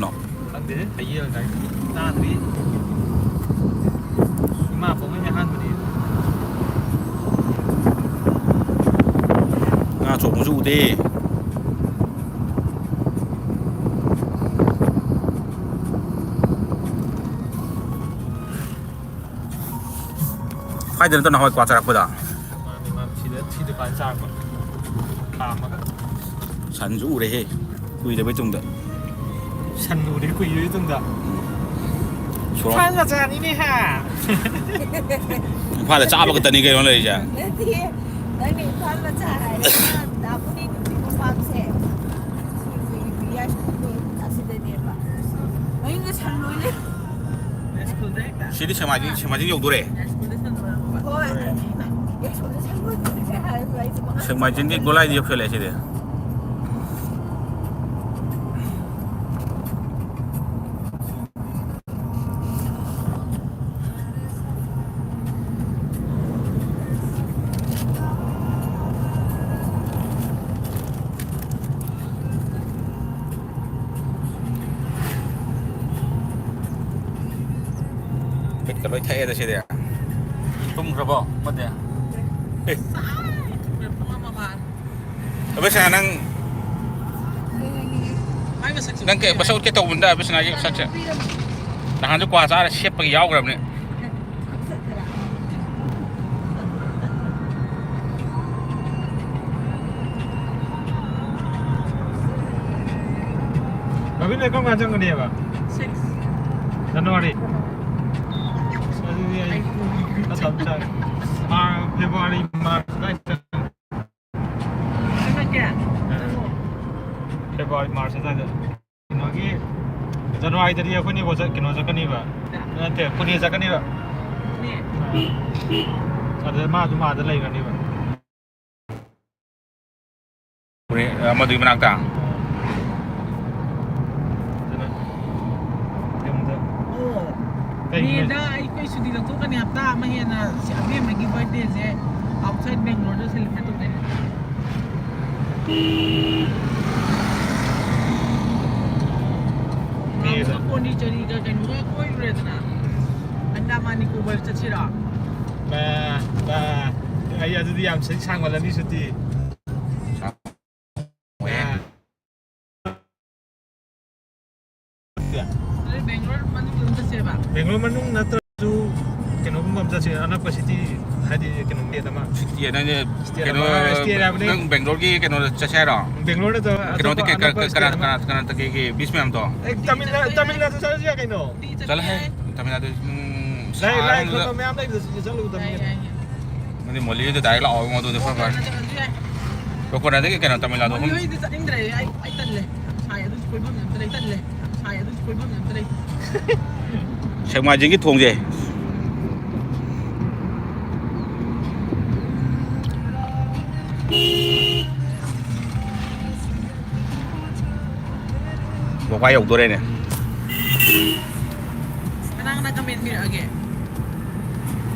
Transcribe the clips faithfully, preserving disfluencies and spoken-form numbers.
ꯅꯣ? ꯈꯪꯗꯦ, ꯍꯌꯦꯡ ꯆꯥꯗ꯭ꯔꯤ꯫ ꯏꯃꯥ ꯄꯣꯛꯄꯩ ꯑꯍꯥꯟꯕꯅꯤ꯫ ꯉꯥ ꯆꯣꯡꯕꯁꯨ ꯎꯗꯦ꯫ ꯐꯥꯏꯗ ꯅꯠꯇ꯭ꯔꯣ ꯅꯍꯥꯟꯋꯥꯏ ꯀ꯭ꯋꯥ ꯆꯥꯔꯛꯄꯗ? ꯃꯥꯅꯦ, ꯃꯥꯅꯦ꯫ ꯁꯤꯗ, ꯁꯤ ꯗꯨꯀꯥꯟ ꯆꯥꯔꯛꯄ꯫ ꯈꯥꯝꯃꯒ꯫ ꯁꯟꯁꯨ ꯎꯔꯦꯍꯦ, ꯀꯨꯏꯗꯕꯩ ꯇꯨꯡꯗ꯫ ꯁꯟ ꯎꯔꯦ ꯀꯨꯏꯗꯕꯩ ꯇꯨꯡꯗ꯫ ꯁꯣꯔꯣꯛ ꯏꯝꯐꯥꯜ ꯃꯆꯥꯅꯤꯅꯦ, ꯍꯥ? ꯏꯝꯐꯥꯜꯗ ꯆꯥꯕ ꯈꯛꯇꯅꯤ ꯀꯩꯅꯣ ꯂꯩꯔꯤꯁꯦ꯫ ꯅꯠꯇꯦ, ꯅꯪꯅ ꯏꯝꯐꯥꯜ ꯃꯆꯥ ꯍꯥꯏꯔꯒ ꯗꯥ ꯄꯨꯅꯦ ꯅꯨꯄꯤ ꯃꯄꯥꯝꯁꯦ꯫ ꯁꯤ ꯍꯧꯖꯤꯛ ꯌꯨ ꯄꯤ ꯑꯥꯏ ꯁ꯭ꯀꯨꯜꯗꯣ ꯑꯁꯤꯗꯅꯦꯕ꯫ ꯃꯌꯨꯝꯗ ꯁꯟ ꯂꯣꯏ ꯂꯩ꯫ ꯁꯤꯗꯤ ꯁꯦꯛꯃꯥꯏꯖꯤꯡ, ꯁꯦꯛꯃꯥꯏꯖꯤꯡ ꯌꯧꯗꯣꯔꯦ꯫ ꯍꯣꯏ꯫ ꯁꯦꯛꯃꯥꯏꯖꯤꯡꯒꯤ ꯒꯣꯂꯥꯏꯗꯤ ꯌꯧꯁꯜꯂꯛꯑꯦ ꯁꯤꯗꯤ꯫ ꯕꯤꯠꯀ ꯂꯣꯏ ꯊꯛꯑꯦꯗ ꯁꯤꯗꯤ꯫ ꯇꯨꯝꯈ꯭ꯔꯕꯣ? ꯑꯃꯗꯤ? ꯑꯦ꯫ ꯄꯨꯡ ꯑꯃ ꯐꯥꯔꯦ꯫ ꯑꯕꯦ ꯁꯅꯥ, ꯅꯪ, ꯃꯥꯏ ꯃꯁꯛꯁꯦ ꯅꯪ ꯀꯩ, ꯃꯁꯛ ꯎꯠꯀꯦ ꯇꯧꯕꯅꯤꯗ, ꯑꯕꯦ ꯁꯅꯥꯒꯤ ꯃꯁꯛꯁꯦ꯫ ꯅꯍꯥꯟꯁꯨ ꯀ꯭ꯋꯥ ꯆꯥꯔ ꯁꯦꯞꯄꯒꯤ ꯌꯥꯎꯈ꯭ꯔꯕꯅꯦ꯫ ꯔꯕꯤꯟ, ꯅꯪ ꯀꯔꯝ ꯀꯥꯟ ꯆꯪꯒꯅꯤꯕ? Six꯫ January꯫ ꯑꯗꯨꯗꯤ ꯑꯩ ꯃꯇꯝ ꯆꯪꯉꯦ꯫ ꯃꯥꯔ-, February, March ꯑꯗꯨꯋꯥꯏꯗ ꯆꯪꯉꯦ꯫ ꯍꯟꯗꯛꯀꯤ? ꯑꯥ꯫ February, March ꯑꯗꯨꯋꯥꯏꯗ꯫ ꯀꯩꯅꯣꯒꯤ, January ꯗꯗꯤ ꯑꯩꯈꯣꯏꯅꯤꯕꯨ ꯆꯠ-, ꯀꯩꯅꯣ ꯆꯠꯀꯅꯤꯕ꯫ ꯅꯠꯇꯦ, ꯄꯨꯅꯦ ꯆꯠꯀꯅꯤꯕ꯫ ꯄꯨꯅꯦ? ꯑꯥ꯫ ꯑꯗꯨꯗ ꯃꯥ ꯑꯗꯨꯝ ꯑꯥꯗ ꯂꯩꯒꯅꯤꯕ꯫ ꯄꯨꯅꯦ, ꯑ, ꯃꯗꯨꯒꯤ ꯃꯅꯥꯛꯇ? ꯑꯗꯨꯅ ꯌꯨꯝꯗ꯫ ꯑꯣ꯫ ꯀꯩꯒꯤꯅꯣ? May ꯗ ꯑꯩꯈꯣꯏ ꯁꯨꯇꯤ ꯂꯧꯊꯣꯛꯀꯅꯤ, ꯍꯞꯇꯥ ꯑꯃ ꯍꯦꯟꯅ꯫ ꯁꯤ ꯑꯕꯦꯝꯃꯒꯤ birthday ꯁꯦ outside Bangalore ꯗ celebrate ꯇꯧꯗꯣꯏꯅꯦ꯫ ꯄꯣꯟꯗꯤꯆꯦꯔꯤꯒ ꯀꯩꯅꯣꯒ ꯀꯣꯏꯔꯨꯔꯦꯗꯅ, ꯑꯟꯗꯥꯃꯥꯟ ꯅꯤꯀꯣꯕꯔ ꯆꯠꯁꯤꯔꯣ? ꯕꯥ, ꯕꯥ, ꯑꯩ ꯑꯗꯨꯗꯤ ꯌꯥꯝ ꯁꯤ ꯁꯥꯡꯃꯜꯂꯅꯤ ꯁꯨꯇꯤ꯫ ꯕꯥ꯫ ꯑꯗꯨꯗꯤ ꯕꯦꯡꯒ꯭ꯂꯣꯔ ꯃꯅꯨꯡꯗ ꯑꯗꯨꯝ ꯆꯠꯁꯦꯕ? ꯕꯦꯡꯒ꯭ꯂꯣꯔ ꯃꯅꯨꯡ ꯅꯠꯇ꯭ꯔꯁꯨ ꯀꯩꯅꯣꯒꯨꯝꯕ ꯑꯃ ꯆꯠꯁꯦ, ꯑꯅꯛꯄ ꯁꯤꯇꯤ, ꯍꯥꯏꯗꯤ ꯀꯩꯅꯣ, ꯁ꯭ꯇꯦꯠ ꯑꯃ꯫ ꯁꯤꯇꯤ ꯍꯥꯏꯗꯤ ꯁ꯭ꯇꯦꯠ ꯀꯩꯅꯣ, ꯑꯃ, ꯁ꯭ꯇꯦꯠ ꯍꯥꯏꯕꯅꯤ꯫ ꯅꯪ ꯕꯦꯡꯒ꯭ꯂꯣꯔꯒꯤ ꯀꯩꯅꯣꯗ ꯆꯠꯁꯦ ꯍꯥꯏꯔꯣ? ꯕꯦꯡꯒ꯭ꯂꯣꯔ ꯅꯠꯇꯕ ꯀꯩꯅꯣꯗꯤ ꯑꯇꯣꯞꯄ ꯀꯩ-, ꯀ-, ꯑꯅꯛꯄ ꯀ-, ꯁ꯭ꯇꯦꯠ ꯀꯅꯥ-, ꯑꯃ꯫ ꯀꯅꯥ-, ꯀꯅꯥꯇꯀꯤꯒꯤ ꯕꯤꯁ ꯃꯌꯥꯝꯗꯣ? ꯑꯦ, ꯇꯥꯃꯤꯜ ꯅꯥ-, ꯇꯥꯃꯤꯜ ꯅꯥꯗꯨ ꯆꯠꯂꯁꯨ ꯌꯥꯏ ꯀꯩꯅꯣ꯫ ꯆꯠꯂꯍꯦ, ꯇꯥꯃꯤꯜ ꯅꯥꯗꯨ, ꯎꯝ, ꯂꯥꯏ, ꯂꯥꯏ ꯁꯥꯔꯀꯥꯟꯗꯨꯗ꯫ ꯈꯨꯔꯨꯝꯕ ꯃꯌꯥꯝ ꯂꯩꯕꯗꯣ ꯆꯠꯂꯨ, ꯇꯥꯃꯤꯜ ꯌꯥꯏ, ꯅꯥꯗꯨ꯫ ꯌꯥꯏ, ꯌꯥꯏ꯫ ꯃꯗꯤ ꯃꯣꯂꯤꯗ direct ꯂꯥꯛꯑꯣ ꯏꯕꯨꯡꯉꯣ, ꯑꯗꯨꯗꯤ ꯐꯔ ꯐꯔ꯫ ꯀꯣꯀꯣꯅꯠꯇ ꯆꯠꯂꯁꯨ ꯌꯥꯏ꯫ ꯀꯣꯀꯣꯅꯠꯇꯒꯤ ꯀꯩꯅꯣ ꯇꯥꯃꯤꯜ ꯅꯥꯗꯨ ꯃꯐꯝ ꯃꯣꯂꯤꯍꯣꯏꯗꯤ ꯆꯠꯅꯤꯡꯗ꯭ꯔꯦ꯫ ꯑꯩ, ꯑꯩ ꯇꯜꯂꯦ꯫ ꯌꯥꯝ ꯁꯥꯏ꯫ ꯑꯗꯨꯁꯨ ꯀꯣꯏꯐꯝ ꯑꯝꯇ ꯂꯩ꯫ ꯇꯜꯂꯦ꯫ ꯌꯥꯝ ꯁꯥꯏ꯫ ꯑꯗꯨꯁꯨ ꯀꯣꯏꯐꯝ ꯑꯝꯇ ꯂꯩ꯫ ꯁꯦꯛꯃꯥꯏꯖꯤꯡꯒꯤ ꯊꯣꯡꯁꯦ꯫ ꯋꯥꯕꯒꯥꯏ ꯌꯧꯗꯣꯔꯦꯅꯦ꯫ ꯀꯅꯥ ꯀꯅꯥ comment ꯄꯤꯔꯛꯑꯒꯦ?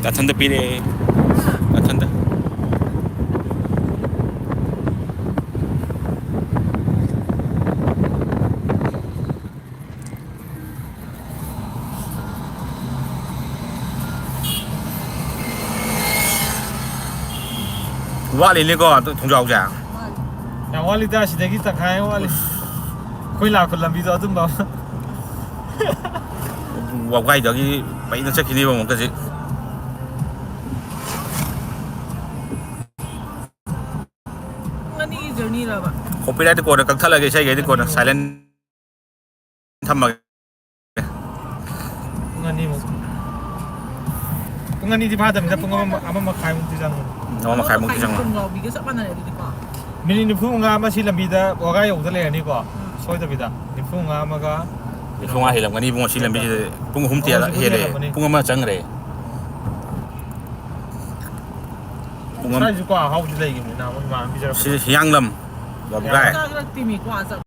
ꯅꯊꯟꯗ ꯄꯤꯔꯛꯑꯦ꯫ ꯅꯊꯟꯗ꯫ ꯋꯥꯠꯂꯤꯅꯦꯀꯣ ꯑꯗꯨ ꯊꯣꯡꯖꯥꯎꯁꯦ꯫ ꯌꯥꯝ ꯋꯥꯠꯂꯤꯗ, ꯁꯤꯗꯒꯤ ꯇꯪꯈꯥꯏ ꯑꯃ ꯋꯥꯠꯂꯤ꯫ ꯑꯩꯈꯣꯏ ꯂꯥꯛꯄ ꯂꯝꯕꯤꯗꯣ ꯑꯗꯨꯝꯕ ꯑꯃ꯫ ꯋꯥꯕꯒꯥꯏꯗꯒꯤ ꯄꯩꯅ ꯆꯠꯈꯤꯅꯦꯕ ꯑꯃꯨꯛꯀꯁꯤ꯫ ꯄꯨꯡ ꯑꯅꯤꯒꯤ journey ꯔꯕ? Copyright ꯀꯣꯟꯅ ꯀꯛꯊꯠꯂꯒꯦ, ꯏꯁꯩꯈꯩꯗꯤ ꯀꯣꯟꯅ silent ꯊꯝꯃꯒꯦ꯫ ꯄꯨꯡ ꯑꯅꯤꯃꯨꯛ꯫ ꯄꯨꯡ ꯑꯅꯤꯗꯤ ꯐꯥꯗꯕꯅꯤꯗ, ꯄꯨꯡ ꯑꯃ, ꯑꯃ ꯃꯈꯥꯏꯃꯨꯛꯇꯤ ꯆꯪꯉꯅꯤ꯫ ꯑꯃ ꯃꯈꯥꯏꯃꯨꯛꯇꯤ ꯆꯪꯉꯅꯤ꯫ ꯊꯣꯡꯖꯥꯎꯕꯤꯒ ꯆꯞ ꯃꯥꯟꯅꯔꯦ ꯑꯗꯨꯗꯤꯀꯣ꯫ ꯃꯤꯅꯤꯠ ꯅꯤꯐꯨ ꯃꯉꯥ ꯑꯃ ꯁꯤ ꯂꯝꯕꯤꯗ ꯋꯥꯒꯥꯏ ꯌꯧꯗ ꯂꯩꯔꯅꯤꯀꯣ꯫ ꯎꯝ꯫ ꯁꯣꯏꯗꯕꯤꯗ꯫ ꯅꯤꯐꯨ ꯃꯉꯥ ꯑꯃꯒ ꯅꯤꯐꯨ ꯃꯉꯥ ꯍꯦꯜꯂꯝꯒꯅꯤ ꯏꯕꯨꯡꯉꯣ, ꯁꯤ ꯂꯝꯕꯤꯁꯤꯗ꯫ ꯄꯨꯡ ꯑꯍꯨꯝ ꯇꯦꯜꯂ-, ꯄꯨꯡ ꯑꯍꯨꯝ ꯍꯦꯜꯂꯦ꯫ ꯍꯦꯜꯂꯝꯃꯅꯤ꯫ ꯄꯨꯡ ꯑꯃ ꯆꯪꯈ꯭ꯔꯦ꯫ ꯄꯨꯡ ꯑꯃ꯫ ꯁ꯭ꯋꯥꯏꯁꯨ ꯀꯣ ꯑꯍꯥꯎꯕꯁꯨ ꯂꯩꯈꯤꯕꯅꯤ ꯅꯍꯥꯟꯃꯨꯛ ꯏꯃꯥꯟꯅꯕꯤ ꯆꯠꯂꯛꯄꯗ꯫ ꯁꯤ ꯍꯤꯌꯥꯡꯂꯝ ꯋꯥꯕꯒꯥꯏ꯫ ꯆꯥꯛ ꯆꯥꯛꯇꯤꯃꯤ ꯀ꯭ꯋꯥ ꯆꯥꯛ꯫